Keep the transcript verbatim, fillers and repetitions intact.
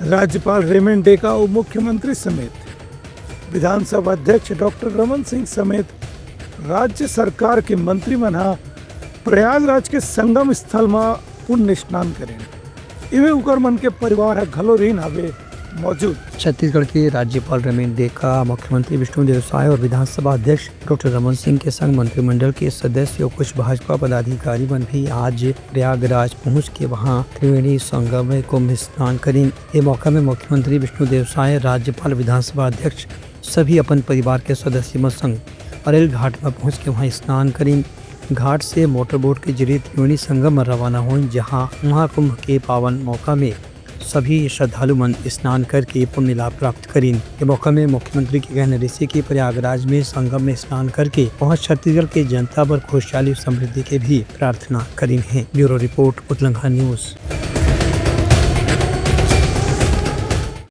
राज्यपाल रेमन डेका अउ मुख्यमंत्री समेत विधानसभा अध्यक्ष डॉक्टर रमन सिंह समेत राज्य सरकार के मंत्री मन ह प्रयागराज के संगम स्थल म पुण्य स्नान करेन। इमे उकर मन के परिवार ह घलो रिहिन हवे मौजूद। छत्तीसगढ़ के राज्यपाल रमेन डेका, मुख्यमंत्री विष्णुदेव साय और विधानसभा अध्यक्ष डॉक्टर रमन सिंह के संग मंत्रिमंडल के सदस्य और कुछ भाजपा पदाधिकारी मन भी आज प्रयागराज पहुंच के वहां त्रिवेणी संगम में कुंभ स्नान करिन। ये मौका में मुख्यमंत्री विष्णुदेव साय, राज्यपाल, विधानसभा अध्यक्ष, सभी अपन परिवार के सदस्य मन संग अरेल घाट में पहुंच के वहां स्नान करिन। घाट से मोटरबोट के जरिए त्रिवेणी संगम में रवाना होइन, जहां महाकुंभ के पावन मौका में सभी श्रद्धालु मन स्नान करके पुण्य लाभ प्राप्त करिन। ये मौका में मुख्यमंत्री के कहना रहिसे कि प्रयागराज में संगम में स्नान करके वहां छत्तीसगढ़ के जनता बर खुशहाली समृद्धि के भी प्रार्थना करिन हे। ब्यूरो रिपोर्ट, उतलंघा न्यूज।